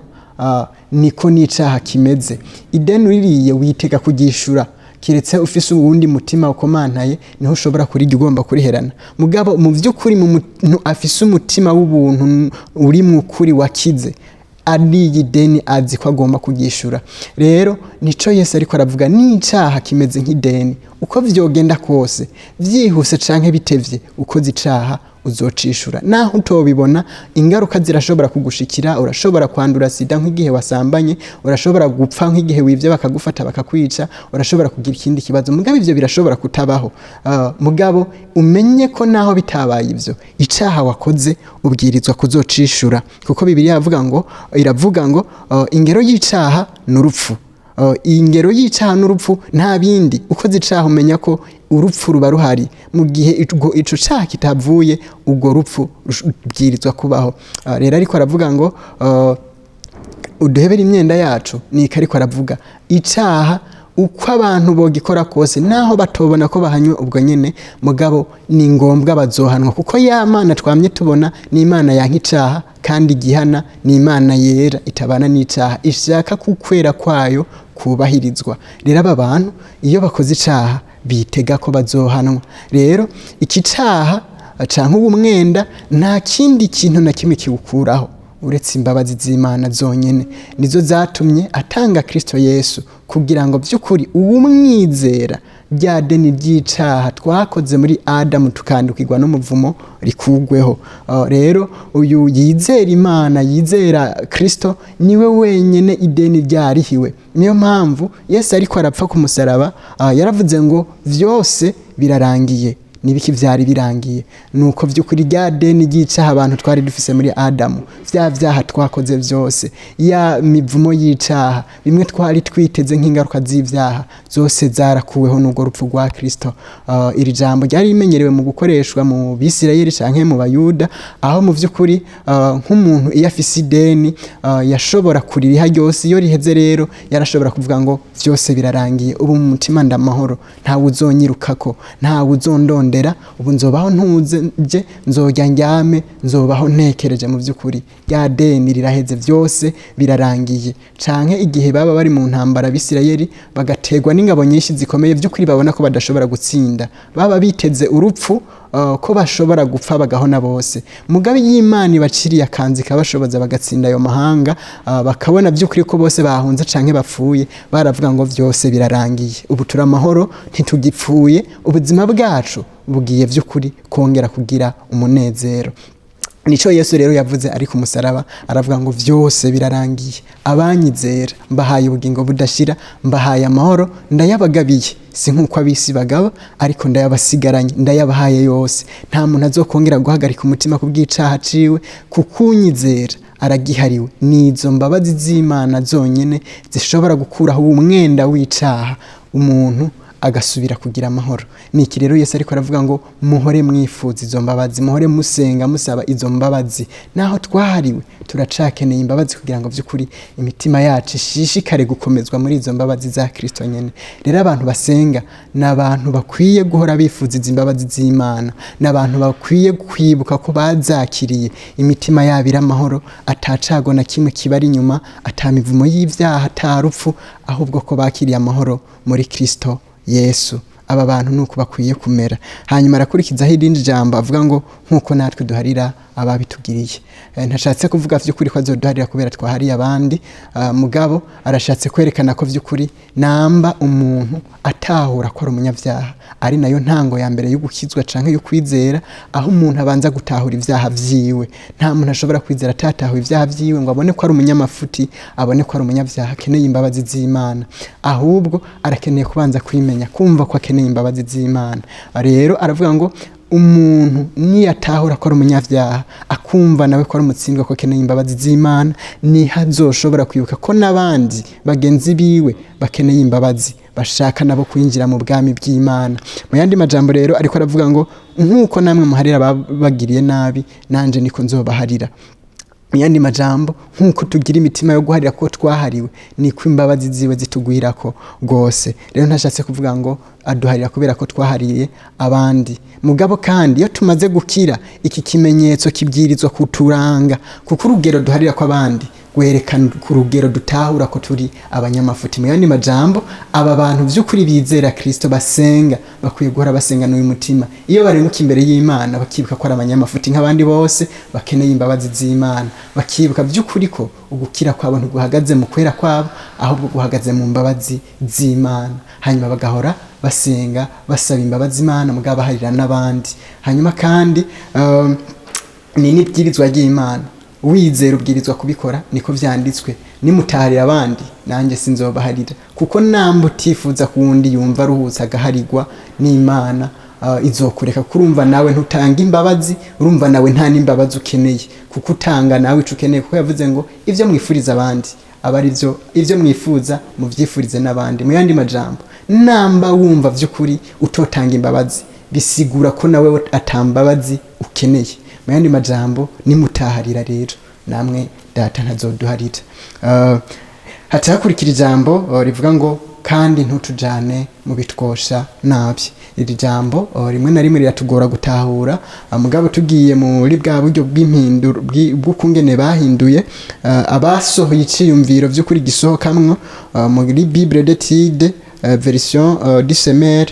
niko n'icaha kimeze. Ideni uririye witega kuryishura, kiretse ufise uwundi mutima ukomantaye, niho ushobora kurirya ugomba kuriherana. Mugabo mu by'ukuri, mu muntu afise umutima w'ubuntu uri mu kuri wakize, ariye ideni azi ko agomba kuryishura. Rero nico Yesu ariko aravuga: n'icaha kimeze nk'ideni. Uko vyogenda kose, vyihuse canke bitevye, ukoze icaha uzocishura. Naho utobibona, ingaruka zirashobora kugushikira. Urashobora kwandura sida nk'igihe wasambanye, urashobora gupfa nk'igihe wivye bakagufata bakakwica, urashobora kugira ikindi kibazo. Mugabo ivyo birashobora kutabaho. Mugabo umenye ko naho bitabaye ivyo, icaha wakoze ubwirizwa kuzocishura, kuko Bibiliya iravuga ngo ingero y'icaha ni urupfu. Ingero y'icaha n'urupfu, nta bindi. Ukoze icaha umenya ko urupfu ruba ruhari. Mu gihe ico caha kitavuye, urwo rupfu rubwirizwa kubaho. Rero ariko aravuga ngo uduhebere imyenda yacu, nika ariko aravuga icaha uko abantu bogikora kose, naho batobona ko bahanywe ubwo nyene, mugabo ni ngombwa bazohanwa, kuko ya Mana twamye tubona ni Imana yanka icaha kandi igihana, ni Imana yera itabana n'icaha, ishaka kukwera kwayo kubahirizwa. Rero aba bantu iyo bakoze icaha bitega ko bazohanwa. Rero iki caha canke uwo mwenda, nta kindi kintu na kimwe kiwukuraho uretse imbabazi z'Imana zonyene. Nizo zatumye atanga Kristo Yesu kugira ngo by'ukuri uwumwizera, rya deni ry'icaha twakoze muri Adamu tukandukirwa n'umuvumo rikugweho. Rero uyu yizera Imana, yizera Kristo, niwe wenyene ideni ryarihiwe. Niyo mpamvu Yesu ariko arapfa ku musaraba, yaravuze ngo vyose birarangiye. Nibiki vyari birangiye? Nuko vy'ukuri rya deni ry'icaha abantu twari dufise muri Adamu, vya vyaha twakoze vyose, ya mivumo y'icaha, bimwe twari twiteze nk'ingaruka z'ivyaha, zose zarakuweho n'urwo rupfu rwa Kristo. Iri jambo ryari rimenyerewe mu gukoreshwa mu Bisirayeli canke mu Bayuda, aho mu vy'ukuri nk'umuntu iyo afise ideni yashobora kuririha ryose. Iyo riheze rero yarashobora kuvuga ngo vyose birarangiye, ubu mu mutima ndamahoro, ntawe uzonyirukako, ntawe uzondondera. kundondera, ubu nzobaho ntuze, nje nzojya ndyame, nzobaho ntekereje. Mu by'ukuri rya deni riraheze, byose birarangiye. Canke igihe baba bari mu ntambara Abisirayeli, bagategwa n'ingabo nyinshi zikomeye, by'ukuri babona ko badashobora gutsinda, baba biteze urupfu, ko bashobora gupfa bagahona bose. Mugabe y'Imana ibaciriye akanzi ikabashoboza bagatsinda ayo mahanga, bakabona by'ukuri ko bose bahunze canke bapfuye, baravuga ngo byose birarangiye, ubu turi amahoro, ntitugipfuye, ubuzima bwacu bugiye by'ukuri kongera kugira umunezero. Nico Yesu rero yavuze ari ku musaraba, aravuga ngo vyose birarangiye, abanyizera mbahaye ubugingo budashira, mbahaye amahoro, ndayabagabiye, si nk'uko abisi bagaba, ariko ndayabasigaranye, ndayabahaye yose. Nta muntu azokongera guhagarika umutima ku bw'icaha ciwe, kukunyizera aragihariwe. Nizo mbabazi z'Imana zonyene zishobora gukuraho umwenda w'icaha, umuntu agasubira kugira amahoro. Niki rero Yesu ariko aravuga ngo muhore mwifuza izo mbabazi, muhore musenga musaba izo mbabazi. Naho twahariwe, turacakeneye imbabazi kugira ngo by'ukuri imitima yacu ishishikare gukomezwa muri izo mbabazi za Kristo nyene. Rero abantu basenga ni abantu bakwiye guhora bifuza izi mbabazi z'Imana, ni abantu bakwiye kwibuka ko bazakiriye, imitima yabo iri amahoro, atacago na kimwe kibari inyuma, atamivumo y'ibyaha, atarupfu, ahubwo ko bakiriye amahoro muri Kristo Yesu. Aba bantu nuko bakwiye kumera. Hanyuma arakurikizaho irindi jambo avuga ngo nk'uko natwe duharira ababitugiriye. Ntashatse kuvuga vy'ukuri ko azoduharira kubera twahariye abandi, mugabo arashatse kwerekana ko vy'ukuri namba umuntu atahura ko ari umunyabyaha, ari nayo ntango ya mbere yo gukizwa canke yo kwizera, aho umuntu abanza gutahura ivyaha vyiwe. Nta muntu ashobora kwizera atatahuye ivyaha vyiwe, ngo abone ko ari umunyamafuti, abone ko ari umunyabyaha akeneye imbabazi z'Imana. Ahubwo arakeneye kubanza kwimenya, kumva ko akeneye imbabazi z'Imana. Rero aravuga ngo umuntu niyatahura ko ari umunyabyaha, akumva nawe ko ari umutsindwa, ko akeneye imbabazi z'Imana, niho azoshobora kwibuka ko n'abandi bagenzi biwe bakeneye imbabazi, bashaka nabo kwinjira mu bwami bw'Imana. Mu yandi majambo rero ariko aravuga ngo nk'uko namwe muharira ababagiriye nabi, nanje niko nzobaharira. Mu yandi majambo, nk'uko tugira imitima yo guharira ko twahariwe, niko imbabazi ziwe zitugwirako rwose. Rero ntashatse kuvuga ngo aduharira kubera ko twahariye abandi. Mugabo kandi iyo tumaze gukira, iki kimenyetso kibwirizwa kuturanga, kuko urugero duharira ko abandi rwerekana ku rugero dutahura ko turi abanyamafuti. Mu yandi majambo, aba bantu by'ukuri bizera Kristo basenga, bakwiye guhora basenga n'uyu mutima. Iyo barenguka imbere y'Imana, bakibuka ko ari abanyamafuti nk'abandi bose, bakeneye imbabazi z'Imana, bakibuka by'ukuri ko ugukira kwabo ntiguhagaze mu kwera kwabo, ahubwo guhagaze mu mbabazi z'Imana. Hanyuma bagahora basenga basaba imbabazi Imana, mugabo baharira n'abandi. Hanyuma kandi ni n'ibwirizwa ry'Imana, wizera ubwirizwa kubikora, niko vyanditswe: nimutaharira abandi, nanjye sinzobaharira. Kuko namba utifuza kuwundi yumva aruhutse agaharigwa n'Imana, izokureka. Kurumva nawe ntutanga imbabazi, urumva nawe nta n'imbabazi ukeneye, kuko utanga nawe ico ukeneye. Kuko yavuze ngo ivyo mwifuriza abandi aba ari byo, ivyo mwifuza muvyifurize n'abandi. Mu yandi majambo, namba wumva vy'ukuri utotanga imbabazi, bisigura ko nawe atambabazi ukeneye. Mu yandi majambo, nimutaharira rero namwe Data ntazoduharira. Haca hakurikira ijambo rivuga ngo kandi ntutujane mu bitwosha nabi. Iri jambo rimwe na rimwe riratugora gutahura, mugabo tugiye muri bwa buryo bw'impinduro bw'ukungene bahinduye, abasohoye iciyumviro vy'ukuri gisohokamwo, muri Bible d'étude, version du Semeur,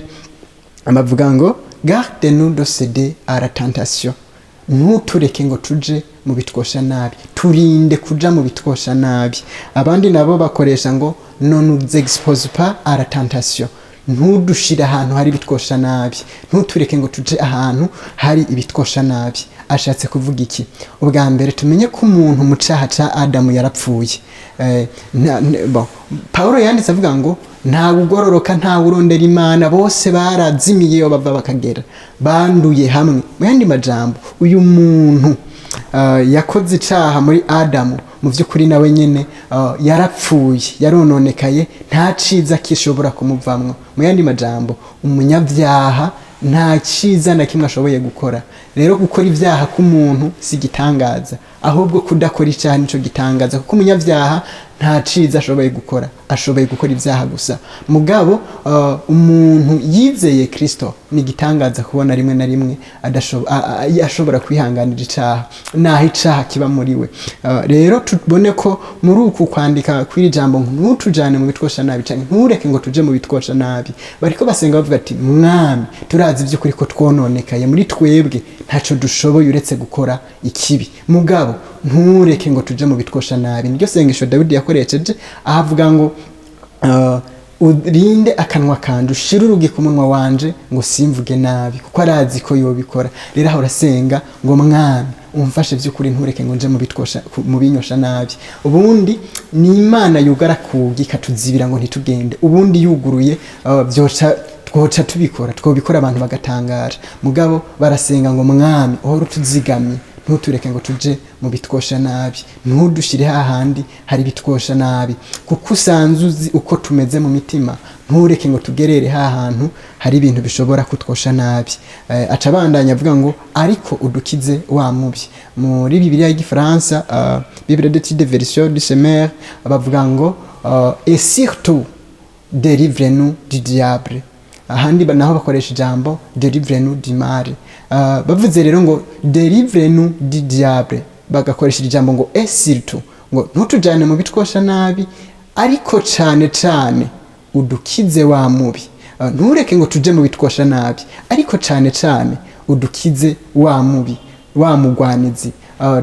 bavuga ngo garde nous de céder à la tentation, ntutureke ngo tuje mu bitwosha nabi, turinde kuja mu bitwosha nabi. Abandi nabo bakoresha ngo ne nous expose pas à la tentation, ntudushire ahantu hari ibitwosha nabi, ntutureke ngo tuje ahantu hari ibitwosha nabi. Ashatse kuvuga iki? Ubwa mbere tumenye ko umuntu mu caha ca Adamu yarapfuye. Bon, Paulo yanditse avuga ngo nta ugororoka, nta urondera Imana, bose barazimiye, iyo bava bakagera banduye hamwe. Mu yandi majambo, uyu muntu yakoze icaha muri Adamu, mu by'ukuri nawe nyene yarapfuye, yarononekaye, nta ciza kishobora kumuvamwo. Mu yandi majambo, umunyabyaha nta ciza na kimwe ashoboye gukora. Rero gukora ibyaha k'umuntu si igitangaza, ahubwo kudakora icyaha nico gitangaza, kuko umunyabyaha nta ciza ashoboye gukora, ashoboye gukora ibyaha gusa. Mugabo umuntu yizeye Kristo Ni igitangaza kubona rimwe na rimwe ashobora kwihanganira icaha naho icaha kiba muri we. Rero tubone ko muri uku kwandika kw'iri jambo ntutujane mu bitwosha nabi canke ntureke ngo tuje mu bitwosha nabi, bariko basenga bavuga ati: "Mwami, turazi ivy'ukuri ko twononekaye muri twebwe, ntaco dushoboye uretse gukora ikibi, mugabo ntureke ngo tuje mu bitwosha nabi." Niryo sengesho Dawidi yakoresheje, aho avuga ngo urinde akanwa kanje, ushire urugi ku munwa wanje ngo simvuge nabi, kuko arazi ko yobikora. Rero aho urasenga ngo: "Mwami, umfashe by'ukuri, ntureke ngo nje mu bitwosha, mu binyosha nabi." Ubundi ni Imana yugara kugi ikatuzibira ngo ntitugende. Ubundi yuguruye, byoca twoca tubikora, twobikora abantu bagatangara. Mugabo barasenga ngo: "Mwami, uhora utuzigamye, ntutureke ngo tuje mu bitwosha nabi, ntudushire hahandi hari bitwosha nabi, kuko usanzwe uzi uko tumeze mu mitima. Ntureke ngo tugerere hahantu hari ibintu bishobora kutwosha nabi." Aca abandanya avuga ngo: "Ariko udukize wa mubi." Muri Bibiliya y'Igifaransa, Bible d'étude version du Semeur, bavuga ngo "Et surtout délivre-nous du diable." Ahandi naho bakoresha ijambo "délivre-nous du mal". Bavuze rero ngo "délivre-nous du diable", bagakoresha ijambo ngo "et surtout", ngo ntutujane mu bitwosha nabi, ariko cane cane udukize wa mubi. Ntureke ngo tuje mu bitwosha nabi, ariko cane cane udukize wa mubi, wa mugwanizi.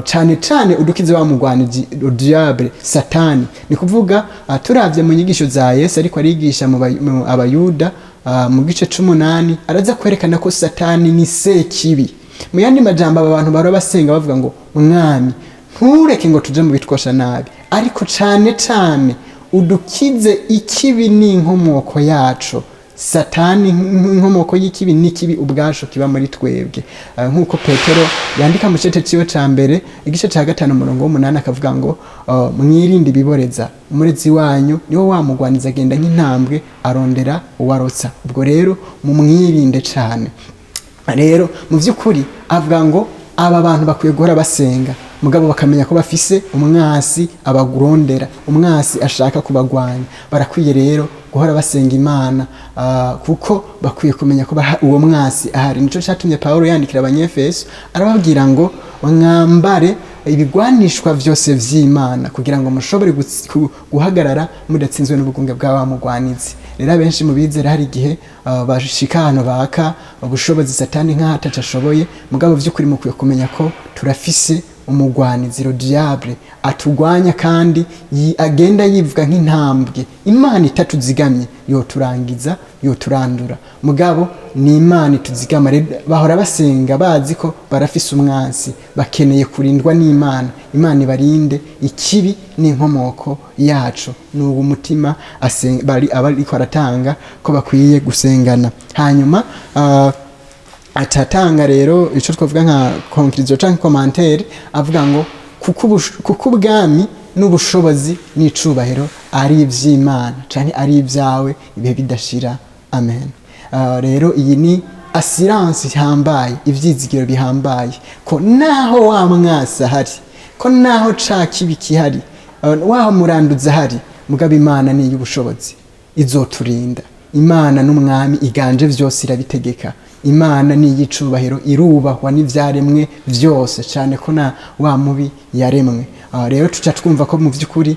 Cane cane udukize wa mugwanizi, diable, Satani. Ni kuvuga, turavye mu nyigisho za Yesu ariko arigisha mu Abayuda, mu gice c'umunani, araza kwerekana ko Satani ni sekibi. Mu yandi majambo, aba bantu bahora basenga bavuga ngo: "Mwami, ntureke ngo tuje mu bitwosha nabi, ariko cane cane udukize ikibi n'inkomoko yaco, Satani nk'inkomoko y'ikibi n'ikibi ubwaco kiba muri twebwe." Nk'uko Petero yandika mu cete ciwe ca mbere, igice ca 5, umurongo w'8, akavuga ngo "Mwirinde ibiboreza, umurezi wanyu niwo wamugwaniza, agenda nk'intambwe arondera uwarotsa. Ubwo rero mumwirinde cane." Rero mu by'ukuri avuga ngo aba bantu bakwiye guhora basenga, mugabo bakamenya ko bafise umwasi abagurondera, umwasi ashaka kubagwanya. Barakwiye rero guhora basenga Imana, kuko bakwiye kumenya ko uwo mwasi ahari. Nico catumye Pawulo yandikira Abanyefeso, arababwira ngo mwambare ibigwanishwa vyose vy'Imana kugira ngo mushobore guhagarara mudatsinzwe n'ubugunge bwa wa mugwanizi. Rero abenshi mu bizera hari igihe bashika ahantu baka ubushobozi Satani nk'aho ataco ashoboye, mugabo vy'ukuri mukwiye kumenya ko turafise umugwanizi, le diable, atugwanya kandi agenda yivuga nk'intambwe. Imana itatuzigamye yoturangiza, yoturandura, mugabo ni Imana ituzigama. Rero bahora basenga bazi ko barafise umwansi, bakeneye kurindwa n'Imana. Imana ibarinde ikibi n'inkomoko yaco. Ni ubu mutima aba ariko aratanga ko bakwiye gusengana. Hanyuma atatanga rero ico twavuga nka conclusion canke commentaire, avuga ngo kuko ubwami n'ubushobozi n'icubahiro ari ivy'Imana canke ari ibyawe ibihe bidashira, amen. Rero iyi ni assurance ihambaye, ivyizigiro bihambaye ko naho wa mwasi ahari, ko naho ca kibi kihari, waho muranduzi ahari, mugabo Imana ni iy'ubushobozi, izoturinda. Imana n'umwami iganje vyose, irabitegeka. Imana ni iy'icubahiro, irubahwa n'ivyaremwe vyose, cyane ko na wa mubi yaremwe. Rero tuca twumva ko mu by'ukuri,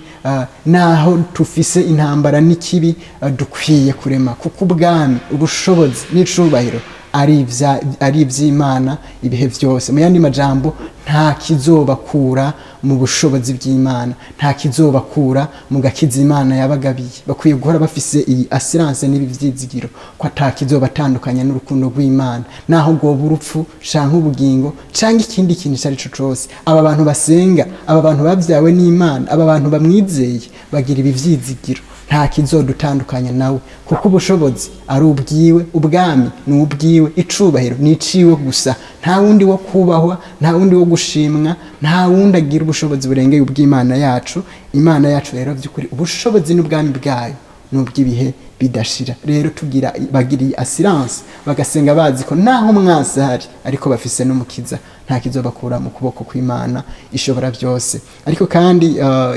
naho tufise intambara n'ikibi, dukwiye kurema, kuko ubwami, ubushobozi n'icubahiro ari iby'Imana ibihe byose. Mu yandi majambo, nta kizobakura mu bushobozi bw'Imana, nta kizobakura mu gakiza Imana yabagabiye. Bakwiye guhora bafise iyi assurance n'ibi vyizigiro ko ata kizobatandukanya n'urukundo rw'Imana, naho rwoba urupfu canke ubugingo canke ikindi kintu icyo ari cyo cose. Aba bantu basenga, aba bantu babyawe n'Imana, aba bantu bamwizeye bagira ibi vyizigiro: nta kizodutandukanya nawe, kuko ubushobozi ari ubwiwe, ubwami ni ubwiwe, icubahiro ni iciwe gusa. Nta wundi wo kubahwa, nta wundi wo gushimwa, nta wundi agira ubushobozi burengeye ubw'Imana yacu. Imana yacu rero by'ukuri ubushobozi n'ubwami bwayo n'ubw'ibihe bidashira. Rero tugira bagiriye assurance, bagasenga bazi ko naho umwansi ahari, ariko bafise n'umukiza, nta kizobakura mu kuboko kw'Imana ishobora byose. Ariko kandi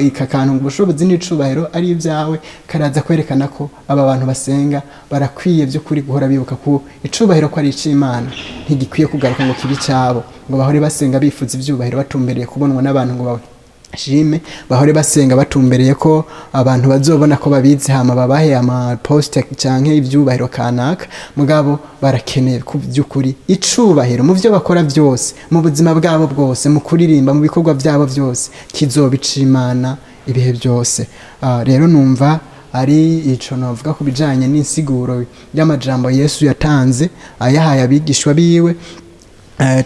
ika kantu ngo ubushobozi n'icubahiro ari ibyawe, karaza kwerekana ko aba bantu basenga barakwiye by'ukuri guhora bibuka ko icubahiro ko ari ic'Imana, ntigikwiye kugaruka ngo kibe icyabo, ngo bahore basenga bifuza ibyubahiro, batumbereye kubonwa n'abantu ngo shime, bahore basenga batumbereye ko abantu bazobona ko babizi, hama babahe amaposte canke ivyubahiro kanaka. Mugabo barakeneye ku by'ukuri icubahiro mu byo bakora byose, mu buzima bwabo bwose, mu kuririmba, mu bikorwa byabo byose, kizoba ic'Imana ibihe byose. Rero numva ari ico novuga ku bijanye n'insiguro y'amajambo Yesu yatanze ayahaye abigishwa biwe.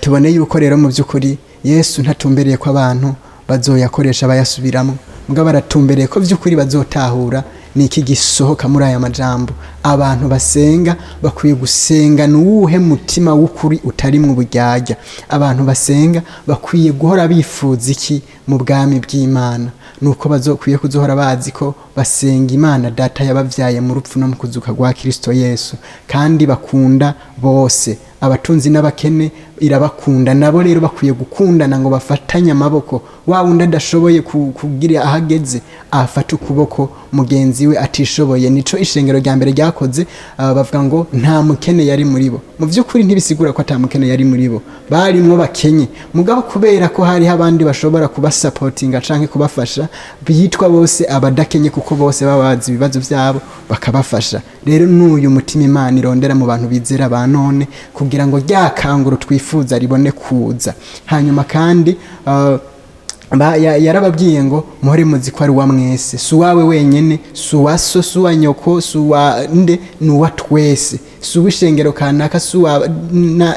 Tubone yuko rero mu by'ukuri Yesu ntatumbereye ko abantu bazoyakoresha bayasubiramo, mugabo baratumbereye ko by'ukuri bazotahura ni iki gisohoka muri aya majambo. Abantu basenga bakwiye gusenga n'uwuhe mutima w'ukuri utarimwo uburyarya? Abantu basenga bakwiye guhora bifuza iki mu bwami bw'Imana? Nuko bazokwiye kuzohora bazi ko basenga Imana Data yababyaye mu rupfu no mu kuzuka rwa Kristo Yesu, kandi bakunda bose, abatunzi n'abakene irabakunda. Nabo rero bakwiye gukundana ngo bafatanye amaboko. Wa wundi adashoboye kugira aho ageze, afate ukuboko mugenzi we atishoboye. Nico ishengero rya mbere ryakoze. Bavuga ngo nta mukene yari muri bo. Mu by'ukuri ntibisigura ko ata mukene yari muri bo, barimwo bakenye, mugabo kubera ko hariho abandi bashobora kubasapotinga canke kubafasha, bitwa bose abadakenye, kuko bose baba bazi ibibazo byabo bakabafasha. Rero n'uyu mutima Imana irondera mu bantu bizera ba none, kugira ngo rya kanguro twifuza ribone kuza. Hanyuma kandi yarababwiye ngo muhore muzi ko ari uwa mwese, si uwawe wenyene, si uwa so, si uwa nyoko, si uwa nde, ni uwa twese, si uw'ishengero kanaka, si uwa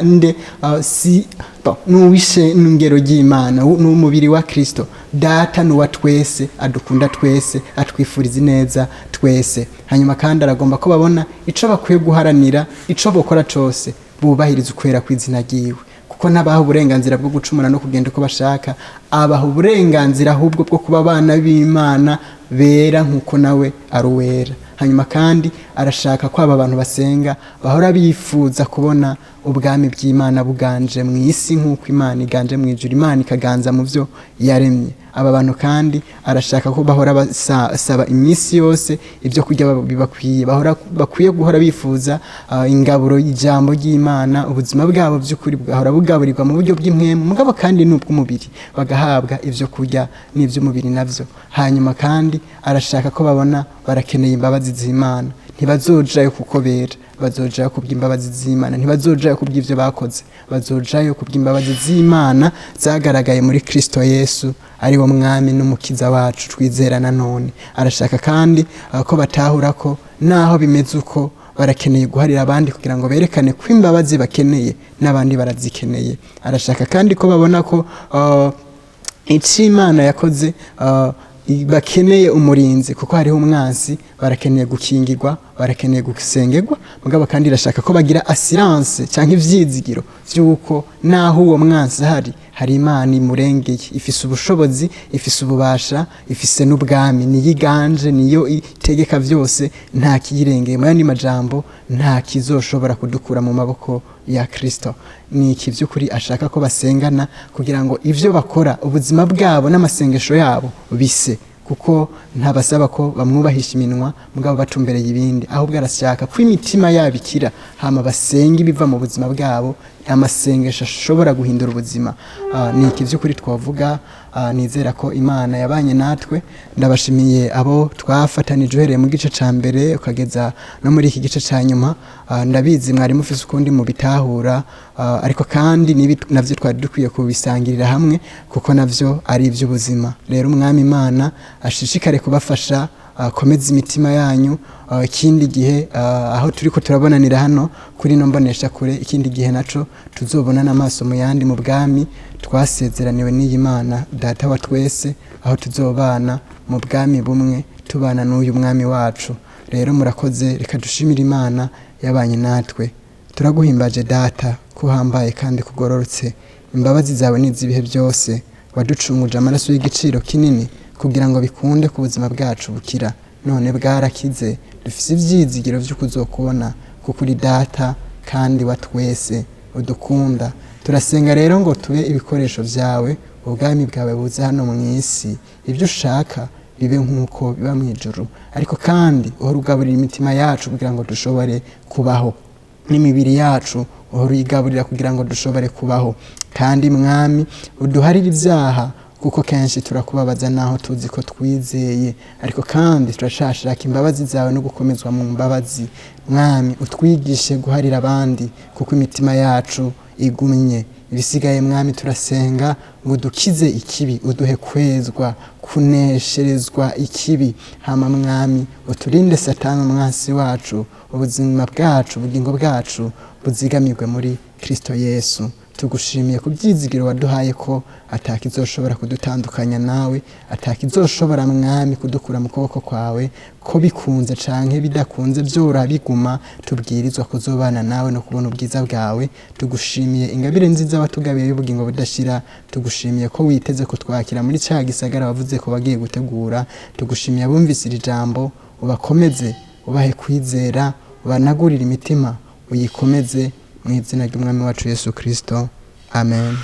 nde, si bon, ni uw'ishengero ry'Imana, ni umubiri wa Kristo. Data ni uwa twese, adukunda twese, atwifuriza ineza twese. Hanyuma kandi aragomba ko babona ico bakwiye guharanira, ico bokora cose bubahiriza ukwera kw'izina ryiwe, kuko ntabaha uburenganzira bwo gucumura no kugenda uko bashaka, abaha uburenganzira ahubwo bwo kuba abana b'Imana bera nk'uko nawe ari uwera. Hanyuma kandi arashaka ko aba bantu basenga bahora bifuza kubona ubwami bw'Imana buganje mu isi nk'uko Imana iganje mu ijuru, Imana ikaganza mu byo yaremye. Aba bantu kandi arashaka ko bahora basaba iminsi yose ibyo kurya bibakwiye, bahora bakwiye guhora bifuza ingaburo y'ijambo ry'Imana. Ubuzima bwabo by'ukuri bugahora bugaburirwa mu buryo bw'impwemu, mugabo kandi n'ubw'umubiri, bagahabwa ibyo kurya n'iby'umubiri navyo. Hanyuma kandi arashaka ko babona barakeneye imbabazi z'Imana. Ntibazojayo kuko bera, bazojayo kubw'imbabazi z'Imana. Ntibazojayo kubw'ivyo bakoze, bazojayo kubw'imbabazi z'Imana zagaragaye muri Kristo Yesu, ari wo mwami n'umukiza wacu twizera. Nanone arashaka kandi ko batahura ko naho bimeze uko, barakeneye guharira abandi kugira ngo berekane ko imbabazi bakeneye n'abandi barazikeneye. Arashaka kandi ko babona ko icyo Imana yakoze, bakeneye umurinzi kuko hariho umwansi, barakeneye gukingirwa, barakeneye gusengerwa. Mugabo kandi irashaka ko bagira assurance cyangwa ivyizigiro vy'uko naho uwo mwansi ahari, hari Imana imurengeye, ifise ubushobozi, ifise ububasha, ifise n'ubwami, niyo iganje, niyo itegeka vyose, nta kiyirengeye. Mu yandi majambo, nta kizoshobora kudukura mu maboko ya Kristo. Ni iki vy'ukuri ashaka ko basengana, kugira ngo ivyo bakora, ubuzima bwabo n'amasengesho yabo bise, kuko ntabasaba ko bamwubahisha iminwa mugabo batumbereye ibindi, ahubwo arashaka ko imitima yabo ikira, hama basenga ibiva mu buzima bwabo, amasengesho ashobora guhindura ubuzima. Ni iki vy'ukuri twavuga. Nizera ko Imana yabanye natwe. Ndabashimiye abo twafatanije uhereye mu gice ca mbere ukageza no muri iki gice ca nyuma. Ndabizi mwari mufise ukundi mubitahura, ariko kandi nibi navyo twari dukwiye kubisangirira hamwe, kuko navyo ari ivy'ubuzima. Rero Umwami Imana ashishikare kubafasha, akomeze imitima yanyu. Ikindi gihe aho turiko turabonanira hano kuri no mbonesha kure, ikindi gihe naco tuzobonana amaso mu yandi mu bwami twasezeraniwe n'iyi Mana Data wa twese, aho tuzobana mu bwami bumwe, tubana n'uyu mwami wacu. Rero murakoze, reka dushimire Imana yabanye natwe. Turaguhimbaje Data, ko uhambaye kandi kugororotse. Imbabazi zawe ni iz'ibihe byose. Waducunguje amaraso y'igiciro kinini kugira ngo bikunde ku buzima bwacu bukira. None bwarakize, dufise ivyizigiro vyo kuzokubona, kuko uri Data kandi wa twese udukunda. Turasenga rero ngo tube ibikoresho vyawe, ubwami bwawe buze hano mu isi, ibyo ushaka bibe nk'uko biba mu ijuru. Ariko kandi uhora ugaburira imitima yacu kugira ngo dushobore kubaho, n'imibiri yacu uhora uyigaburira kugira ngo dushobore kubaho. Kandi Mwami, uduharire ibyaha, kuko kenshi turakubabaza naho tuzi ko twizeye, ariko kandi turashashaka imbabazi zawe no gukomezwa mu mbabazi. Mwami, utwigishe guharira abandi, kuko imitima yacu igumye. Ibisigaye, Mwami, turasenga ngo udukize ikibi, uduhe kwezwa, kunesherezwa ikibi. Hama Mwami, uturinde Satani umwansi wacu. Ubuzima bwacu, ubugingo bwacu buzigamirwe muri Kristo Yesu. Tugushimiye ku byizigiro waduhaye ko atakizoshobora kudutandukanya nawe, atakizoshobora, Mwami, kudukura mu kuboko kwawe, ko bikunze canke bidakunze, byora biguma, tubwirizwa kuzobana nawe no kubona ubwiza bwawe. Tugushimiye ingabire nziza watugabiye y'ubugingo budashira. Tugushimiye ko witeze kutwakira muri ca gisagara wavuze ko wagiye gutegura. Tugushimiye abumvise iri jambo, ubakomeze, ubahe kwizera, ubanagurire imitima, uyikomeze, mu izina ry'Umwami wacu Yesu Kristo, amen.